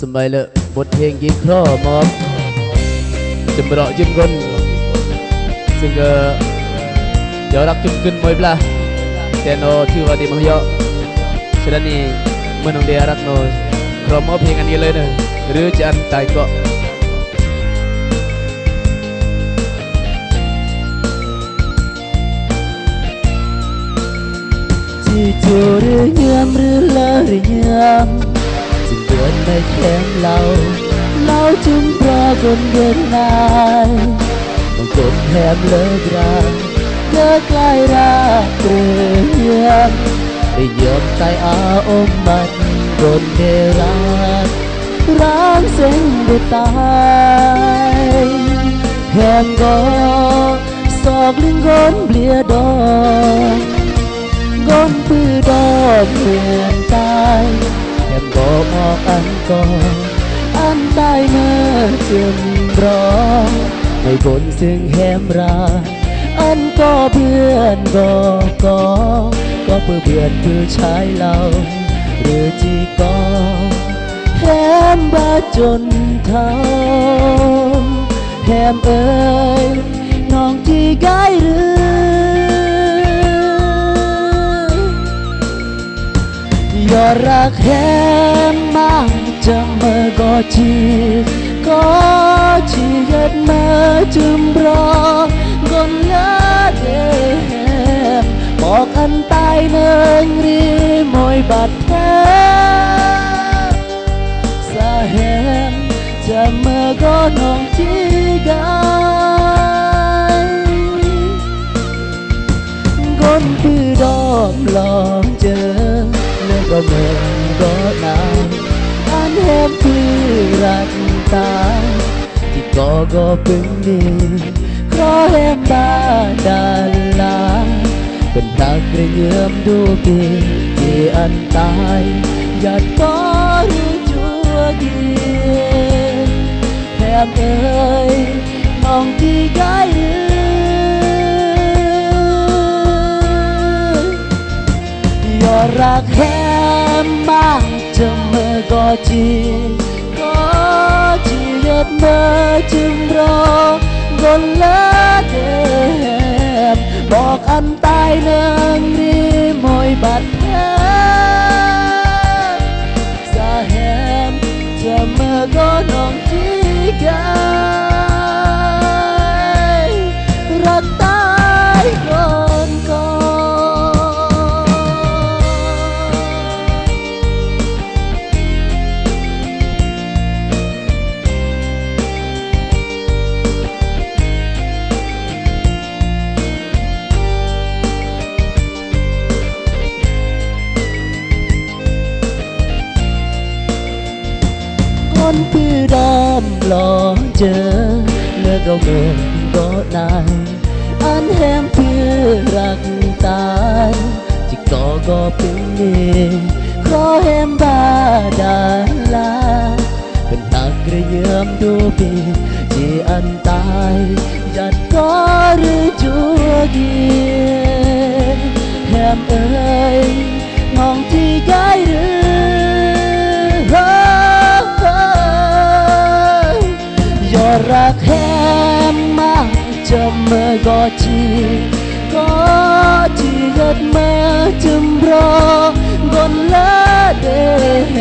ສະບາຍເລີ ບົດເພງກີຄລໍມອບ ຈຳເລາະຢືມຄົນ ຊຶ່ງກໍຢາກຮັກຈຸມຂຶ້ນມວຍບລາ ແຕ່ນອ ຖືວ່າດີມາເຍາະ ສະນັ້ນນີ້ ເມື່ອນ້ອງເດຍຮັກນອ ຄລໍມອບເພງອັນນີ້ເລີຍເນາະ ຫຼືຈະອັນຕາຍເກາະ. ຈີຈູ ຫຼືຍືມ ຫຼືເລີ ຫຼືຍືມ ຈຶ່ງເດີນໃນແຄມເລົ່າ ເລົ່າຈຶ່ງບໍ່ກົນເດີນນາຍ ບາງຄົນແຮມເລີກລາ ເລີກລາຍລາກເຫຼືອເຍືອມ ໄດ້ຍືມໃຕ້ອາອົມມັນ ຄົນເດລາ ຣາງເສັງບໍ່ຕາຍ ແຮມກໍ ຊອກລິງໂກນເບລຍດອງ ໂກນປືດອກເໝືອນຕາຍ ແຮມກໍມອກອັນກອ ອັນຕາຍເມີຈຶມບຣອ ໃນບົນເຊິ່ງແຮມຣາ ອັນກໍເບືອນກໍກອ ກໍເພື່ອເບືອນຄືຊາຍເລົ່າ ຫຼືຈີກອ ແຮມບາຈົນເຖົ້າ ແຮມເອີຍ ນ້ອງຈີກາຍຫຼື ຢອດຮັກແຮມມາ ຈຳເມີກໍຈີ ກໍຈີເກີດເມີຈຶມບຣອ ກົນເລີເດແຮມ ບອກອັນຕາຍເນີງຣີມວຍບາດແຜ ສະແຮມ ຈຳເມີກໍນ້ອງຈີກາຍ ກົນປືດອມຫຼໍ່ເຈີ ເລີກກໍເມີກໍນາຍ ອັນແຮມປືລັກຕາ ທີ່ກໍກໍປຶງນີ້ ຂໍແຮມບາດາລາ ເປັນພະກະຍືມດູປີ ທີ່ອັນຕາຍ ຢາດກໍຮູ້ຈົວກີ ແຮມເອີຍ ນ້ອງຈີກາຍ ຢອດຮັກແຮມມາ ຈຳເມີກໍຈີ ກໍຈີເກີດເມີຈຶມບຣອ ກົນເລີເດແຮມ ບອກອັນຕາຍເນີງຣີມວຍບາດແຜ ສະແຮມ ຈຳເມີກໍນ້ອງຈີກາຍ ຮັກຕາຍກ່ອນກ່ອນ. ຄົນປືດອມຫຼໍ່ເຈີ ເລີກກໍເມີກໍນາຍ ອັນແຮມປືລັກຕາຍ ຈິກກໍກໍເປັນເນ ຂໍແຮມບາດາລາ ເປັນຮັກກະຍືມດູປີ ຈີອັນຕາຍ ຢາດກໍຫຼືຈູວກີ ແຮມເອີຍ ນ້ອງຈີກາຍຫຼື ໂຮ ໂຮ ຢອດຮັກແຮມມາ ຈຳເມີກໍຈີ ກໍຈີເກີດເມີຈຶມບຣອ ກົນເລີເດແຮ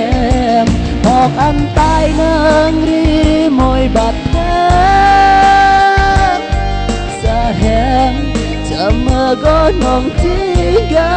ມ ບອກອັນຕາຍເນີງຣີມວຍບາດແຜ ສະແຮມ ຈຳເມີກໍນ້ອງຈີກາ